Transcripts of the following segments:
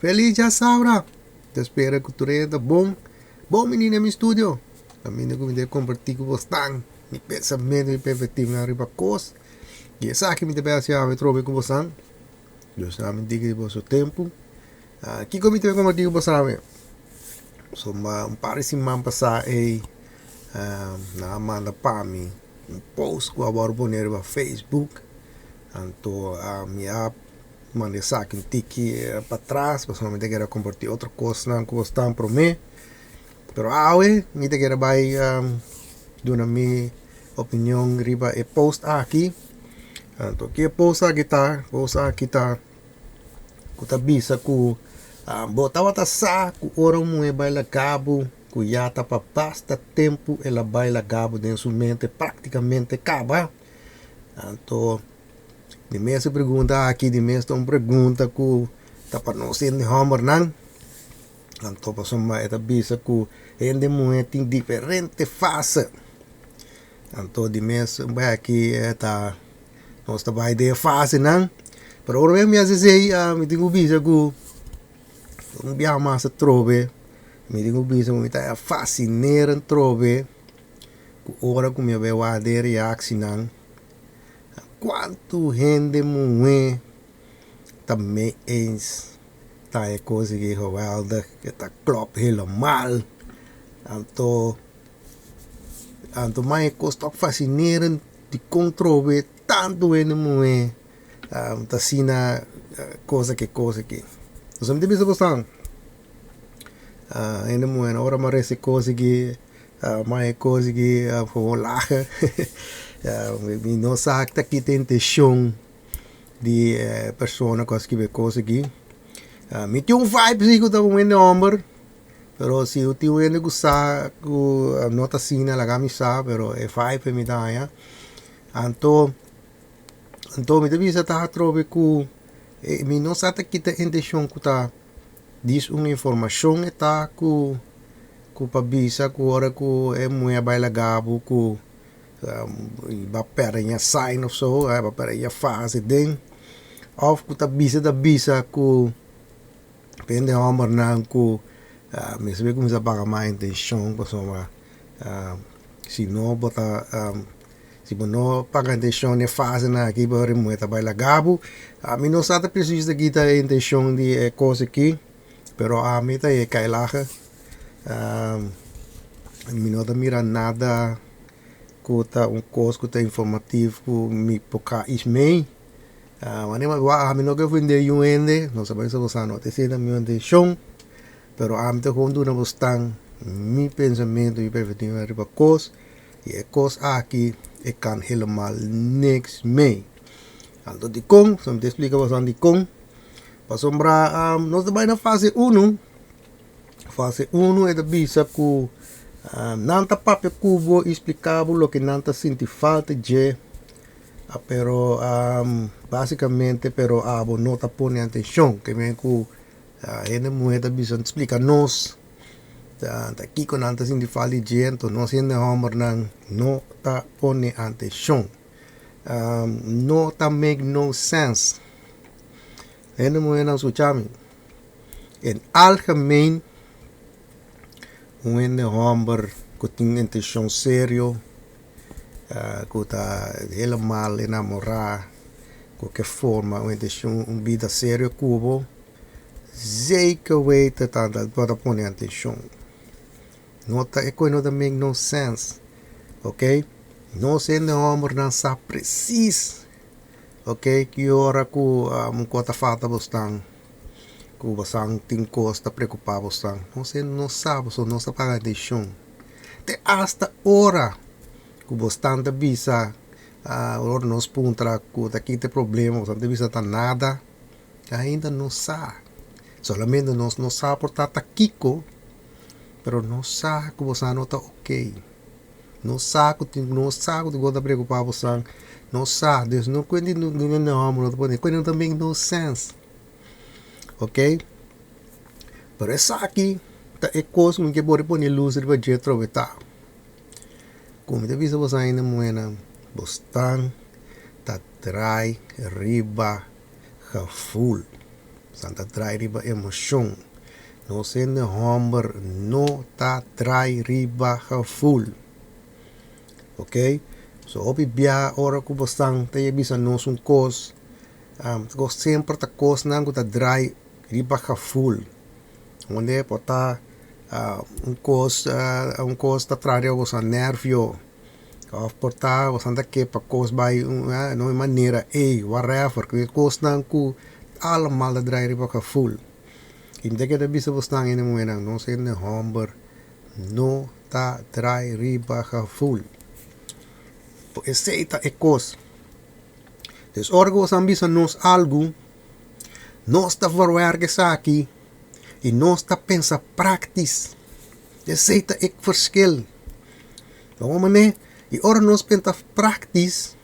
Feliz djasabra! Ta spera ku tur hende ta bon. Bon bini na mi studio. Kaminda ku mi ta kompartí ku bosnan mi pensamentu, mi perspektivanan riba kos. I esaki mi ta bai hasi awe trobe ku bosnan. Dios a mi diki di boso tempu. Kiko mi ta bai kompartí ku boso awe? So un par di siman pasá ei nan a manda pa mi un post ku a wòrdu pone riba Facebook. Anto mi a manda esaki un tiki patras pasobra mi ta kere kompartí otro kosnan ku bosnan promé. Pero awe mi ta kere bai duna mi opinion riba e post aki. Anto ki e post aki ta? Post aki ta ku ta bisa ku bo tabata sa ku ora un muhé bai laga bo ku ya ta pa basta tempu el a bai laga bo den su mente praktikamente kaba. Anto di mes e pregunta aki di mes ta un pregunta ku ta pa nos hende hòmbernan. Anto pasobra e ta bisa ku hende muhé tin diferente fase. Anto di mes aki e ta nos ta bai den e fasenan. Pero ora mi hasi esei mi tin ku bisa ku un biaha mas atrobe mi tin ku bisa ku mi ta fasinerend atrobe ku ora ku mi a bai wak den e reaksinan kuantu hende muhé ta mee eens. Ta e kos aki geweldig, e ta klòp helemaal. Anto, anto mas e kos tok fasinerend dikon trobe tantu hende muhé ta asina kos aki kos aki. Pasobra mi ta bisa boso hende muhé ora mi a resa e kos aki mas e kos aki gewoon laga mi no sa ta kita intenshon. Di e persona ku a skibi e kos aki. Mi tin un vibe si ku ta un hende hòmber, pero si tin un hende ku sa ku no ta asina laga mi sa, pero e vibe mi ta haña. Anto, anto mi ta bisa ta atrobe ku mi no sa ta kita intenshon ku ta dis un informashon e ta ku ku pa bisa ku ora ku e muhé a bai laga bo ku. Bo a perde ña sign of so, bo a perde ña fase den of ku ta bisa ta bisa ku hende hombernan ku mester bay kuminsa paga mas atenshon pasobra si no bo ta si bo no paga atenshon den e fasenan aki bo muher ta bay laga bo. Ami no sa ta presis ta kita e intenshon di e kos aki pero ami ta e kai laga mi no ta mira nada. Ku ta un kos ku ta informativo ku mi por ka is mei. Wanneer mi wak ami no ke ofende niun hende, no sa pensa boso no ta esei ta mi intenshon, pero ami ta kon duna bos tan mi pensamentu, mi perspektiva riba kos, i e kos aki e kan helemaal niks mei. Anto dikon? So mi ta splika boso dikon, pasobra nos ta bai na fase uno. Fase unu e ta bisa ku nan ta papia ku bo i splika bo loke nan ta sinti falta dje, pero basikamente pero abo no ta pone atenshon. Ke men ku hende muhé ta bisa splika nos ta kiko nan ta sinti falta di dje, anto nos hende hòmbernan no ta pone atenshon. No ta make no sense. Hende muhénan skucha mi. In algemeen un hende homber ku tin intenshon serio, ku ta helemaal enamorá, ku ke forma un intenshon un bida serio ku bo, zeker weten ta bo ta pone atenshon. No ta e kos no ta make no sense, ok. Nos hende hombernan sa presis, ok, ki ora ku un kos ta falta bosnan. Ku bosan tin kos ta preokupá bosan. Nos hende no sa pasobra nos ta paga atenshon. Te asta ora ku bosnan ta bisa, ora nos puntra ku ta kita e problema, bosan ta bisa ta nada, ainda nos sa. Solamente nos no sa por ta ta kiko, pero nos sa ku bosan no ta okey. Nos sa ku tin, nos sa ku tin kos ta preokupá bosan. Nos sa, dus no kuenti hende hòmber no ta pone, kuenti no ta make no sense. Ok, pero esaki ta e kos ku mi ke por pone lus riba dje atrobe ta. Ku mi ta bisa boso ainda muhénan, bo stan ta drai riba gevoel. Bosan ta draai riba emoshon. Nos hende hòmber no ta draai riba gevoel. Ok? So hopi bia ora ku bosan ta yega bisa nos un kos, um, semper ta kosnan ku ta draai riba gevoel. Wanneer por ta un kos ta traha riba bosan nervio, òf por ta bosan ta ke pa kos bai na un manera ei, whatever, kosnan ku allemaal ta draai riba gevoel. I mi ta kere bisa bosan hende muhénan, nos hende hòmber no ta draai riba gevoel. Esei ta e kos. Dus ora ku bosan bisa nos algu, nos ta verwerk esaki i nos ta pensa praktisch. Esei ta e verschil. Bon manera? I ora nos pensa praktisch,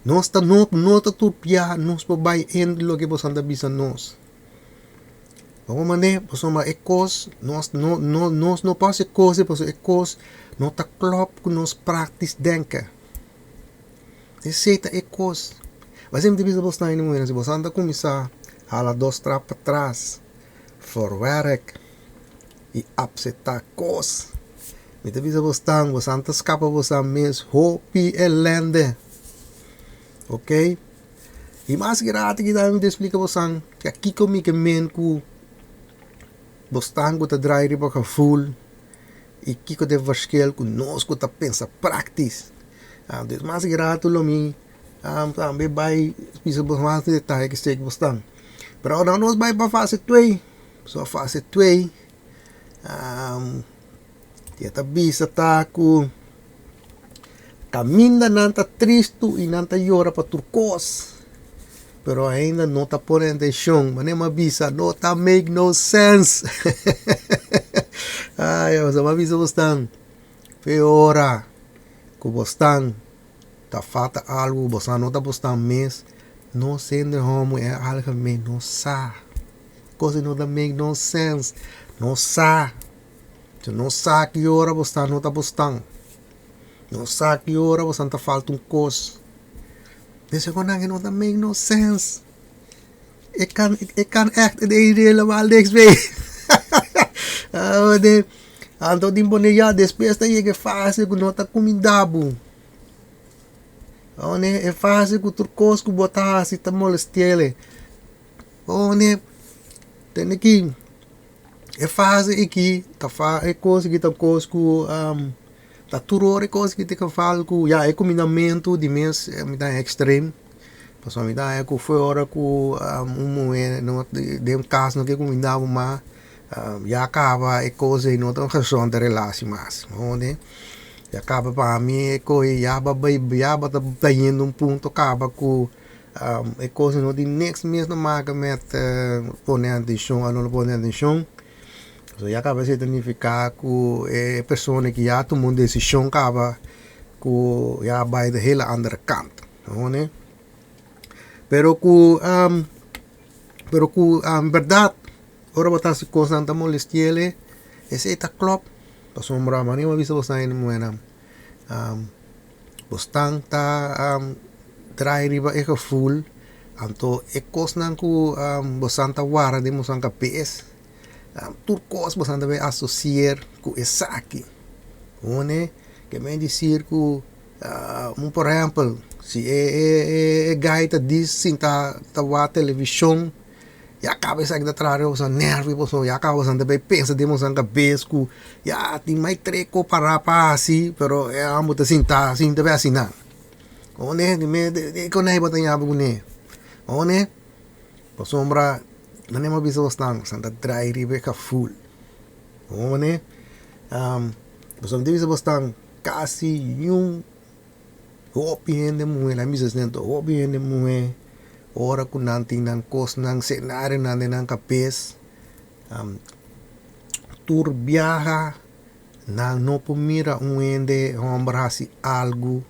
nos ta no, no ta tur bia nos por bai in loke bosan ta bisa nos. Bon manera? Pasobra e kos, nos no, no, nos no por hasi kos, pasobra e kos no ta klòp ku nos praktisch denken. Esei ta e kos. Ma semper bisa bosan hende muhé, si bosan ta kuminsá hala dos trap patras, verwerk i akseptá kos. Mi ta bisa bosan, bosan ta skapa bosan mes hopi elende. Ok? I mas grati ki mi ta splika bosan, kiko mi ke men ku bosnan ku ta draai riba gevoel i kiko ta e verschil ku nos ku ta pensa praktisch. Dus mas grati lo mi tambe bai bisa bos mas detaye ku esei ku bosnan. Pero ora nos bai pa fase 2, so fase 2, e ta bisa ta ku kaminda nan ta tristu i nan ta yora pa tur kos, pero ainda no ta pone atenshon. Manera mi a bisa, no ta make no sense. Ai, mi a bisa bosnan, fe ora ku bosnan ta falta algu, bosnan no ta bosnan mes, nos hende hòmber in algemeen no sa. Kos no ta make no sense. No sa. Si no sa ki ora bosnan no ta bosnan. No sa ki ora bosnan ta falta un kos. Dus e no ta make no sense. Ik kan echt helemaal niks mee. Oh, anto tin pone ya despues ta yega e fase ku no ta kumindá bo. Oh, ne, e fase ku tur kos ku bo ta hasi ta molesti'é. Oh, ne, tende ki e fase aki ta fa e kos aki ta kos ku ta tur ora e kos aki ta geval ku ya e kumindamentu di mes mi ta extreme. Pasobra mi ta haña ku for ora ku un muhé no den kas no ke kumindá bo mas, ya kaba e kos ei no ta un gezonde relatie mas. Ya kaba pa mi e kos ya bo bai ya bo ta bayendo un punto kaba ku e kos no tin niks mes te maken met pone atenshon òf no pone atenshon. So ya kaba esei ta nifiká ku e persona ki ya tuma un desishon kaba ku ya bai de hele andere kant. Pero ku pero ku bèrdat ora bo ta hasi kosnan ta molesti'é esei ta klòp. Pasobra manera mi a bisa boso hende muhénan, bosnan ta draai riba e gevoel, anto e kosnan ku bosan ta warda den bosan kabes, tur kos bosan ta bay asosier ku esaki. Ke men disir ku por ehèmpel, si e guy ta dis sinta ta wak televishon, ya kaba esaki ta traha riba boso nervio, pasobra ya kaba boso ta bay pensa den boso kabes ku ya tin mai treko para pa hasi, pero e amo ta sinta sinta bay asina. Konei bo ta yama kuné? Pasobra manera mi a bisa bosnan, boso ta draai riba e gevoel. Pasobra mi ta bisa bosnan kasi niun hopi hende muhé, laga mi bisa asina anto, hopi hende muhé ora ku nan tin nan kosnan senarionan den nan kabes, tur biaha nan no por mira un hende hòmber hasi algu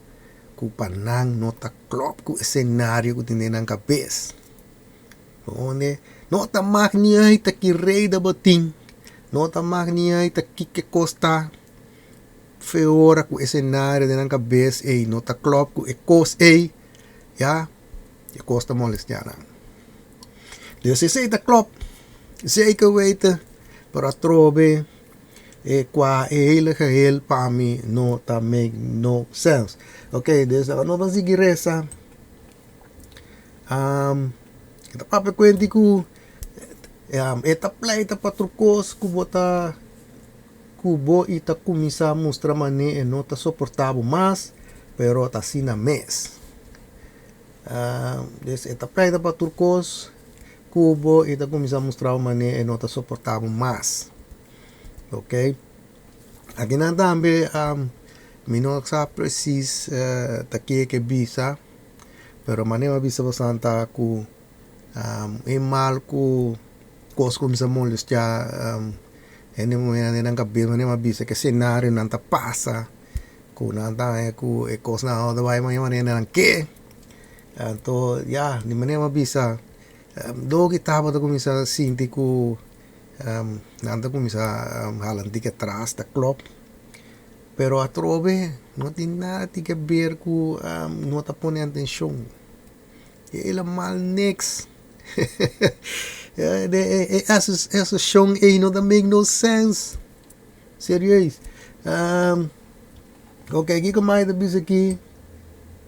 ku pa nan no ta klòp ku e senario ku tin den nan kabes. No ta mak ni uit ta ki reda bo tin, no ta mak ni uit ta kiko kos ta fe ora ku e senario den nan kabes ei no ta klòp ku e kos ei, ya, e kos ta molestiá nan. Dus esei ta klop, zeker weten, pero atrobe e qua e hele geheel pa mi no ta make no sense. Ok, dus nos ban sigui resa. Um, e ta papia kuenti ku um, e ta pleita pa tur kos ku bo ta ku bo i ta kuminsá mustra mané e no ta soportá bo mas, pero ta asina mes. Dus e ta pleita pa tur kos ku bo i ta kuminsá mustra bo mané e no ta soportá bo mas. Ok. Akinan tambe mi no sa presis ta ke ke bisa, pero mané mi a bisa boso ta ku e mal ku kos kuminsá molestiá hende muhénan den nan kabes, mané mi a bisa ke senarionan ta pasa. Ku nan ta haña ku e kosnan no ta bai manera manera nan ke. Anto ya, di manera mi a bisa, dor ki tabata kuminsá sinti ku nan ta kuminsá hala un tiki atras, ta klòp. Pero atrobe no tin nada tin ke ber ku no ta pone atenshon. Helemaal niks. E asosiashon ei no ta make no sense. Serieus. Um, ok, kiko mai ta bisa aki?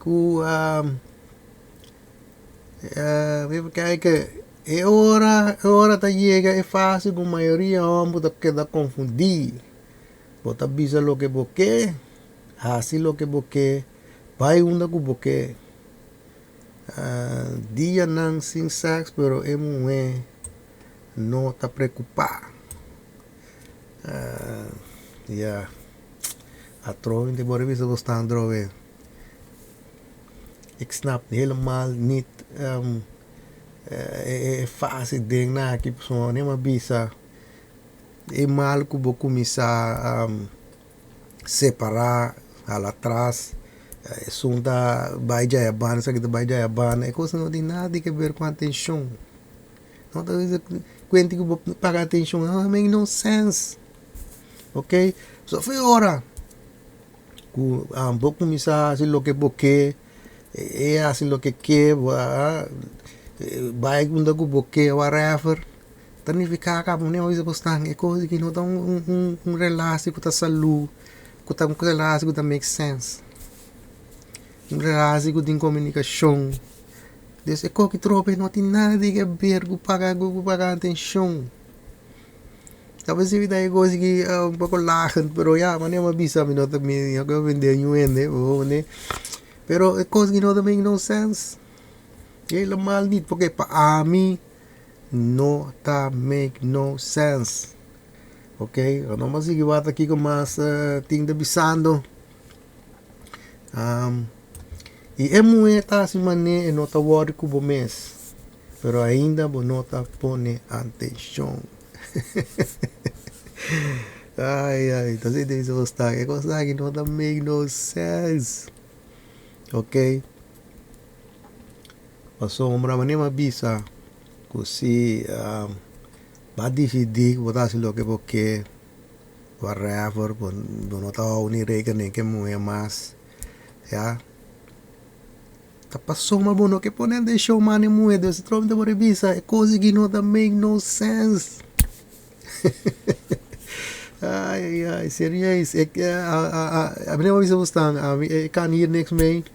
Ku um, uh, even kijken. E ora, e ora ta yega e fase ku mayoria homber ta keda konfundí. Bo ta bisa loke bo ke, hasi loke bo ke, bai unda ku bo ke. Uh, dianan sin seks, pero e muhé no ta preokupá. Ya, atrobe mi ta por bisa bo staan atrobe. Ik snap helemaal niet e fase den nan aki pasobra mi a bisa e mal ku bo kuminsá separá hala atras esun ta bai djaya banda esaki ta bai djaya banda e kos no tin nada di ke ber ku atenshon. No ta bisa kuenti ku bo paga atenshon no ta make no sense ok so fe ora ku bo kuminsá hasi loke bo ke e hasi loke ke bo a bai unda ku bo ke whatever ta nifiká kaba bo bisa bo stan e kos aki no ta un un relasi ku ta salú ku ta un relasi ku ta make sense un relasi ku tin komunikashon. Des e koki trobe no tin nada di ke ber ku paga ku paga atenshon. Ta por si ta e kos ki un poko lagend pero ya manera mi a bisa mi no ta mi no ke ofende niun hende pero e kos ki no ta make no sense helemaal niet porque pa ami no ta make no sense ok nos a sigui wak kiko mas tin ta bisando. I e muhé ta hasi manera e no ta wòri ku bo mes, pero ainda bo no ta pone atenshon. Ai ai, ta sinti mi so sta, e kos aki no ta make no sense. Ok, pasobra manera mi a bisa ku si bo a disidí ku bo ta hasi loke bo ke. Whatever, bo no ta hou ni rekening ke muhé mas, ya. Ta pasobra bo no ke pone atenshon mas na e muhé, dus tròp ta por e bisa e kos aki no ta make no sense. Ai ai ai, serieus, ik a mi a bisa bosnan, ami ik kan hier niks mee.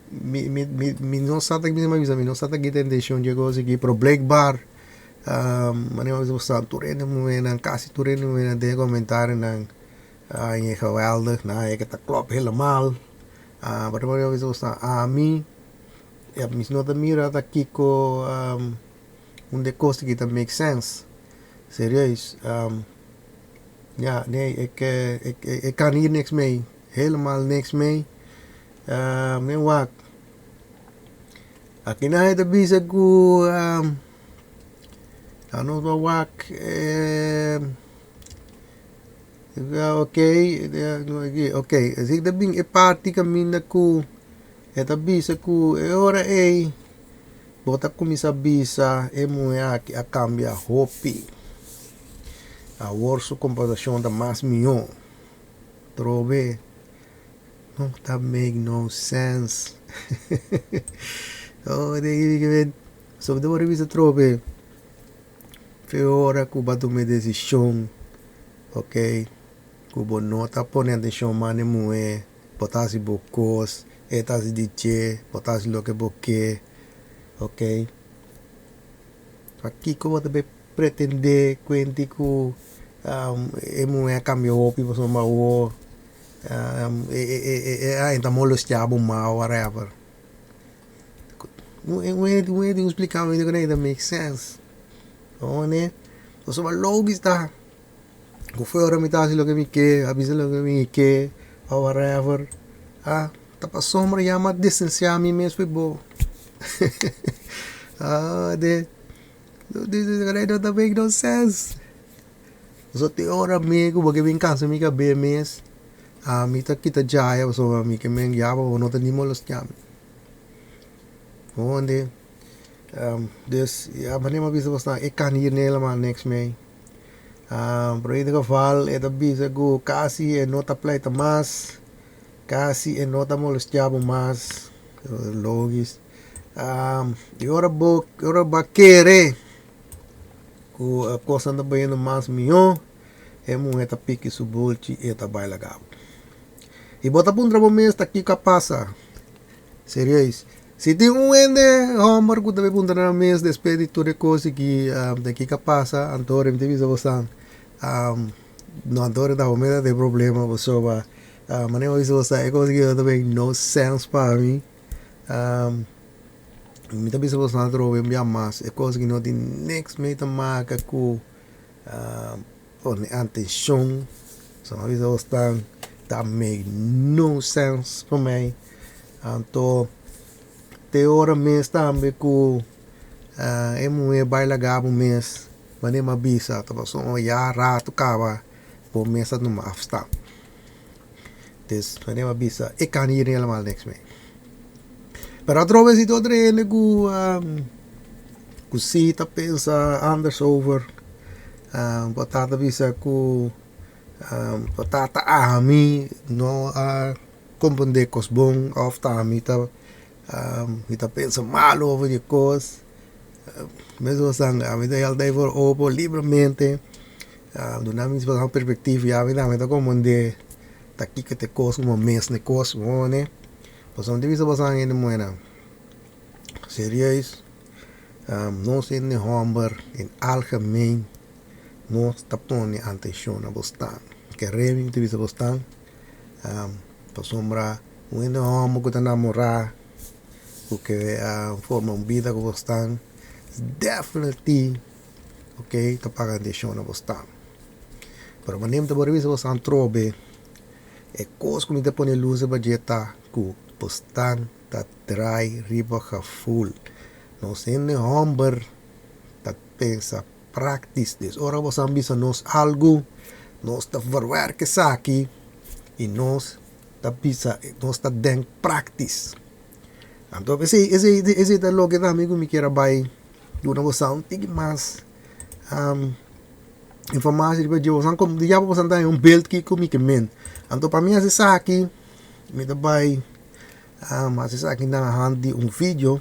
Mi mi mi mi no sa ta mi bisa mi no sa ta kita intenshon dje kos aki, pero blijkbaar Manera mi a bisa tur hende muhénan, kasi tur hende muhénan den e komentarionan a haña geweldig, nan haña ke ta klòp helemaal. Pero manera mi a bisa ami mi no ta mira ta kiko un de kos aki ta make sense, serieus. Ya, nee, ik ik kan hier niks mee, helemaal niks mee. Mi wak. Akinan e ta bisa ku anos a wak ok ok así ta bin e parti kaminda ku e ta bisa ku e ora ei bo ta kuminsá bisa e muhé aki a kambia hopi awor su komportashon ta mas mihó trobe. No ta make no sense. Oh, de So mi ta por bisa trobe fe ora ku bo a tuma e desishon, ok, ku bo no ta pone atenshon mas na e muhé, bo ta hasi bo kos, e ta hasi di dje, bo ta hasi loke bo ke, ok. Pakiko bo ta bay pretende kuenti ku e muhé a kambia hopi pasobra awor e ta molestia bo mas o whatever. Un hende un hende splika mi ku ta make sense. Pasobra pasobra logis ta ku fuera mi ta hasi loke mi ke, a bisa loke mi ke o whatever ah ta pasobra ya mi a distancia mi mes for bo. Ah de no ta make no sense. Pasobra te ora mi ku bo ke bin kansa mi kabe mes ami ta kita djaya pasobra mi ke men ya bo no ta ni molestia mi. Honde dus ya manera mi a bisa bosnan e kan hier helemaal niks mee. Pero in ieder geval e ta bisa ku kasi e no ta pleita mas, kasi e no ta molestia bo mas, logis. Y ora bo ora bo a kere ku e kosnan ta bayendo mas mihó, e muhé ta piki su bulchi y e ta bai laga bo. Y bo ta puntra bo mes ta kiko a pasa. Serieus. Si tin un hende hòmber ku ta bai puntra nan mes despues di tur e kos aki ta kiko a pasa, anto mi ta bisa boso no anto ta bo mes ta tin problema pasobra manera mi a bisa boso e kos aki no ta make no sense pa mi. Mi ta bisa boso atrobe un bia mas e kos aki no tin niks mee ta maka ku pone atenshon. So mi a bisa boso tan ta make no sense pa mi. Anto te ora mes tambe ku e muhé bai laga bo mes manera mi a bisa ta pasobra ya rato kaba bo mes ta tuma afstand. Dus manera mi a bisa e kan hir helemaal niks mee. Pero atrobe si otro hende ku ku si ta pensa anders over bo tata bisa ku bo tata ami no a komprende kos bon of ta ami ta mi ta pensa malo over di kos mescos ami ta yalta for opo libremente duna mi perspectiva ya mi tambe ta komprende ta kiko ta e kos ku bo mes na e kos bo ne pasobra mi ta bisa boso hende muhernan serieus nos hende homber en algemeen nos ta pone atenshon na bo stan kere mi ta bisa bo stan pasobra un hende homber ku ta namora ku ke forma un bida ku bo stan definitely ok ta paga atenshon na bo stan. Pero manera mi ta por bisa boso atrobe e kos ku mi ta pone lus riba dje ta ku bo stan ta draai riba gevoel. Nos hende homber ta pensa praktis. Dus ora boso a bisa nos algu nos ta verwerk esaki i nos ta bisa nos ta denk praktis. Anto esei esei esei ta loke tambe ku mi kier a bai duna boso un tiki mas informatie riba dje boso a ya boso a un beeld kiko mi ke men. Anto pa mi hasi esaki mi ta bai hasi esaki na hand di un video.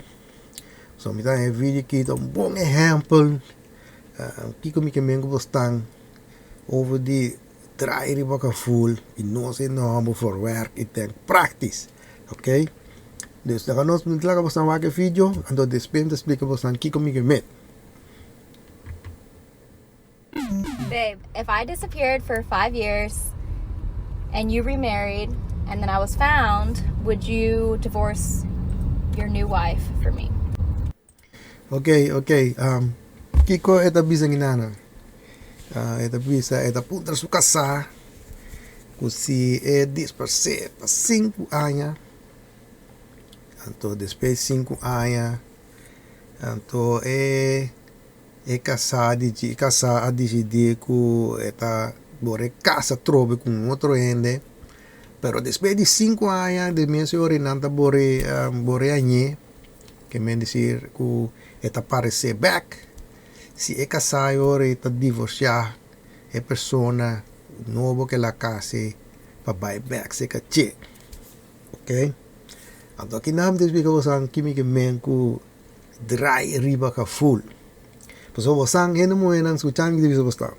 So mi ta haña e video aki ta un bon ehèmpel kiko mi ke men ku bo stan over di draai riba gevoel i no hasi nòmber for wèrk i ten praktis ok. Dus laga nos mi ta laga boso wak e video anto despues mi ta splika boso kiko mi ke men. Babe, if I disappeared for 5 years and you remarried and then I was found, would you divorce your new wife for me? Ok, ok. Kiko e ta bisa nana? E ta bisa, e ta puntra su kasá ku si e disparsé pa 5 aña, anto despues 5 aña, anto e e kasá e kasá a disidí ku e ta bore kasa atrobe ku un otro hende, pero despues di 5 aña di mes ora nan ta bore bore añ'é, ke men desir ku e ta paresé bèk, si e kasá e ora e ta divorsiá e persona nobo ku el a kasa pa bai bèk serka dje, ok. Anto aki nan mi ta splika boso ki mi ke men ku. Draai riba gevoel. Pasobra bo san hende muhénan skuchá mi ta bisa bo stan.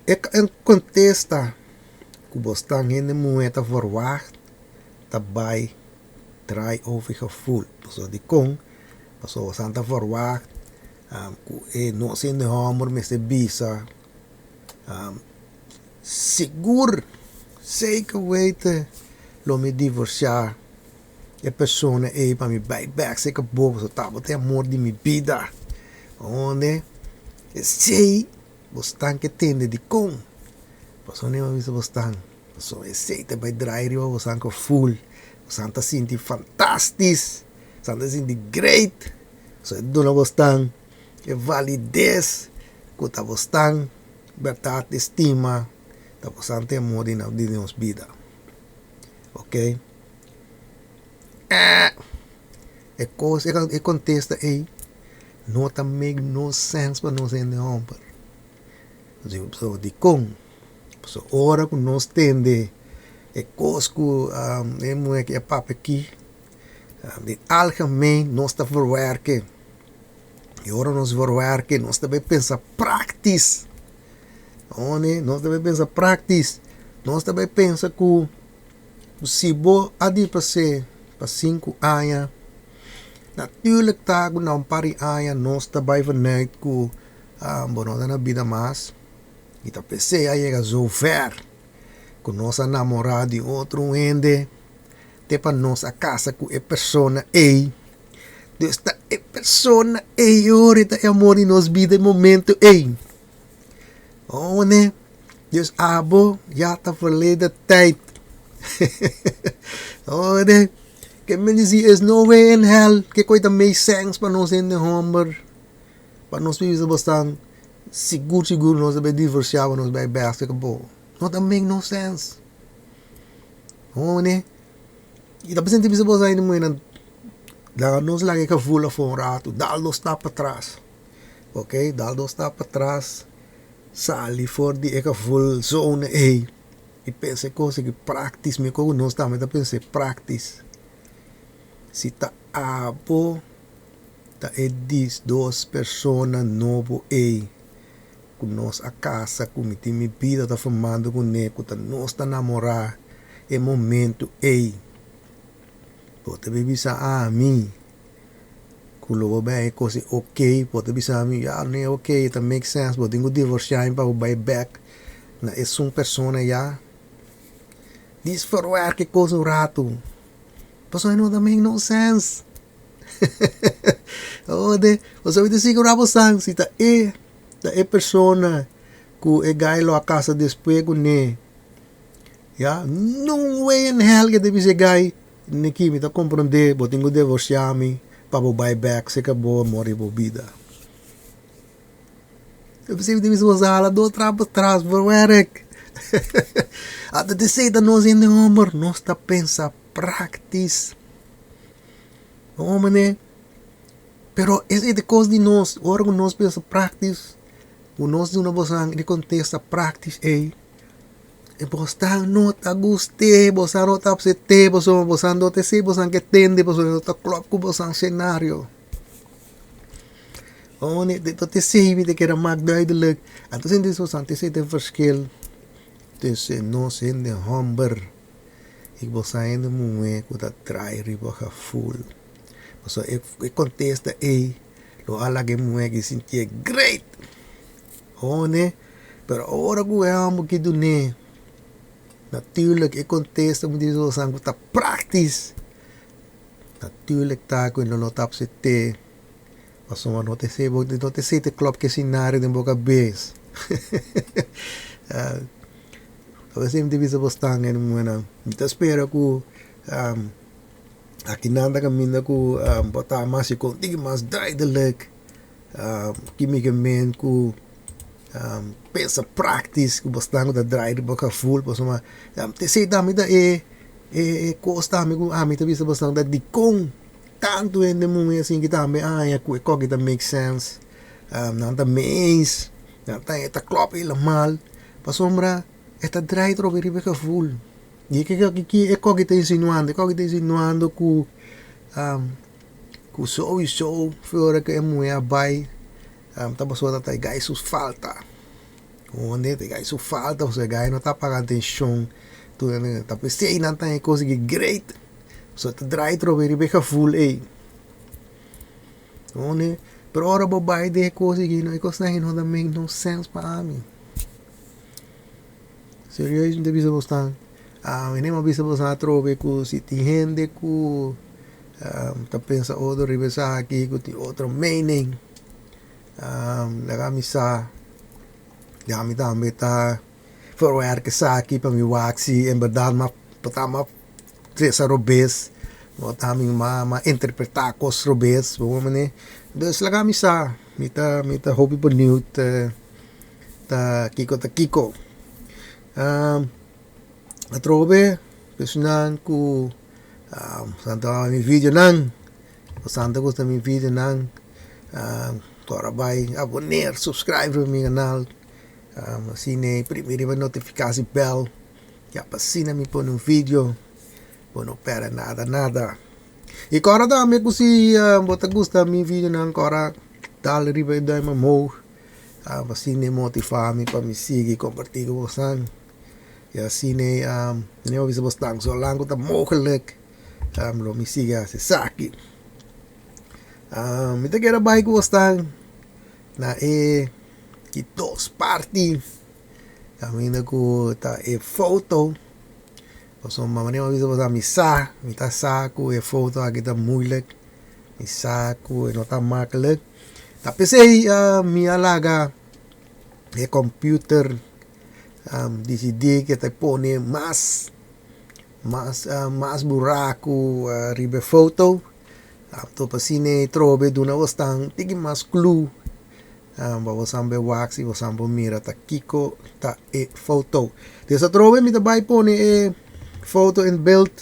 E kontesta ku bo stan hende muhé ta verwagt ta bai draai over gevoel. Pasobra dikon? Pasobra bo san ta verwagt ku e nos hende hòmber mester bisa sigur zeker weten lo mi divorsiá. E persona ei pa mi bai bek serka bo pasobra ta bo ta e amor di mi bida. Owonde esei bo stan ke tende dikon? Pasobra mi a bisa bo stan pasobra esei ta bai drai riba bo san ku ful bo san ta sinti fantastis bo san ta sinti great pasobra e duna bo stan e valides ku ta bo stan bèrdat e stima ta bo san ta e amor di nos bida ok. Eh! E kos, e kontesta ei no ta make no sense pa nos hende homber. So dikon? Pasobra ora ku nos tende e kos ku e muhé aki a papia aki, den algemeen nos ta verwerke. I ora nos verwerke nos ta bai pensa praktis. Nos ta bai pensa praktis. Nos ta bai pensa ku. Si bo a di pas'é pa sinku aña, natuurlijk ta ku na un par di aña nos ta bai vanuit ku bo no ta na bida mas i ta p'esei a yega zover ku nos a namorá di otro hende te pa nos a kasa ku e persona ei. Dus ta e persona ei ora ta e amor di nos bida e momento ei. Owene, dus abo ya ta verleden tijd. Owene, ke men disi is no way in hell ke koi ta make sense pa nos hende homber, pa nos bisa bosnan sigur sigur nos ta bai divorcia pa nos bai bèstia ku bo. No ta make no sense. Owene, i ta sinti bisa bos ainda muhé nan laga nos laga e gevoel afó un ratu, dal dos stap patras. Ok, dal dos stap patras, sali for di e gevoel zone ei i pensa e kos aki praktis, mi ku nos tambe ta pensa e praktis. Si ta abo ta e diesdos persona nobo ei ku nos a kasa ku mi tin mi bida ta formando kuné ku ta nos ta namorá e momento ei, bo ta bisa ami. Ku lo bo bai e kos ei ok, bo ta bisa mi ya no e ok, e ta make sense, bo tin ku divorsiá mi pa bo bai bèk na esun persona ya. Dis verwerk e kos un ratu, pasobra no ta make no sense. Ode, pasobra mi ta sigurá bo san si ta e, ta e persona ku e gai lo a kasa despues kuné, ya, no way in hell ke ta bisa e gai. Niki, mi ta komprondé bo tin ku divorsiá mi pa bo bai bèk si ke bo amor di bo bida. E p'esei mi ta bisa bo hala dos trap atras bo wèrk. Ata di esei ta nos hende hòmber, nos ta pensa praktis. Bo manera, pero esei ta e kos di nos, ora ku nos pensa praktis, ku nos duna boso di kontesta praktis ei. E bosnan no ta gust'é, bosnan no ta apsept'é, pasobra bosnan no ta esei bosnan ke tende, pasobra no ta klòp ku bosnan senario. Owene, ta esei mi ta kere mak duidelijk. Anto sinti bosnan ta esei ta e verschil tussen nos hende hòmber i bosnan hende muhé ku ta drai riba gevoel. Pasobra e kontesta ei lo a laga e muhé aki sintié great. Owene. Pero ora ku e hòmber ki dun'é, natuurlik e kontesta ku mi di boso ku ta praktis, natuurlik ta ku e lo no ta apsept'é, pasobra no ta esei bo no ta esei ta klòp ku e sinario den bo kabes. Esei mi ta bisa bo stan e muhernan. Mi ta spera ku akinan ta kaminda ku bo ta mas i mas duidelijk ki mi ke men ku. Pensa praktis ku bo stan ku ta drai riba kaful pasobra esei tambe ta e e kos tambe ku ami ta bisa bo ta dikon tantu hende muhé asin ki tambe a haña ku e koki ta make sense nan ta mees nan ta e ta klòp helemaal pasobra e ta drai trobe riba e kaful i e koki ta insinuando e koki ta insinuando ku. Ku souiso ora ku e muhé a bai ta pasobra ta e gai su falta. Honde ta e gai su falta pasobra e gai no ta paga atenshon tur ta p'esei nan ta e kos di great so ta drai trobe riba e gevoel ei. Honde pero ora bo bai den e kos aki e kosnan ei no ta make no sense pa ami. Serieus mi ta bisa bosnan, mi a bisa bosnan atrobe ku si tin hende ku ta pensa otro riba esaki ku tin otro mening laga mi sa ya mi tambe ta verwerk esaki pa mi wak si en berdad mi a mi a trese robes o ta mi a interpreta kos robes bo manera dus laga mi sa mi ta mi ta hopi beniut. Ta kiko ta kiko. Atrobe personan ku san ta wak mi videonan o san ta gusta mi videonan ora bai aboner subscribe riba mi kanal asina primi riba notifikasi bel ya pa asina mi pone un video bo no perde nada nada. I kòrda tambe ku si bo ta gusta mi videonan kòrda dal riba e duim omhoog. Asina e motivá mi pa mi sigui kompartí ku bosan. I asina mi a bisa bosnan so lang ku ta mogelik lo mi sigui hasi esaki. Mi ta kere bai ku bosnan na e di dos parti kaminda ku ta e foto. Pasobra manera mi a bisa bosan mi sa, mi ta sa ku e foto aki ta moeilijk, mi sa ku e no ta maklik. Ta p'esei mi a laga e computer disidí ke ta pone mas mas mas buraku riba e foto anto pa asina e trobe duna bosnan tiki mas clue pa bosan por wak si bosan por mira ta kiko ta e foto. Des atrobe mi ta bai pone e foto in beeld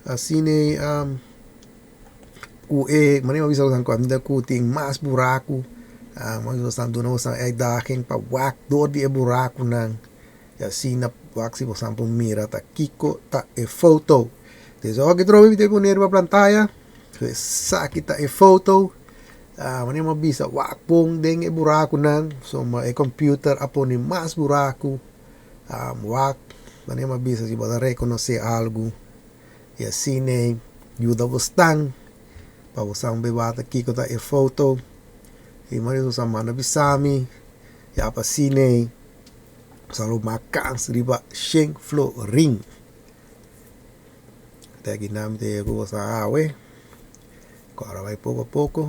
asina. Ku e manera mi a bisa boso kaminda ku tin mas buraku boso ta duna boso uitdaging pa wak dor di e burakunan i asina wak si boso por mira ta kiko ta e foto. Des ora ki trobe mi ta pone riba pantaya esaki ta e foto manera mi a bisa wak bon den e burakunan pasobra e computer a pone mas buraku wak manera mi a bisa si bo ta rekonosé algu. I asina e yuda bosnan pa bosan bay wak kiko ta e foto i manera bosan manda bisa mi ya pa asina e bosan lo mak kans riba shen florin. Te aki nan mi ta yega ku bosan awe ku ora bay poko a poko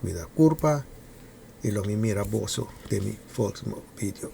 cuida kurpa i lo mi mira boso den mi folksimo video.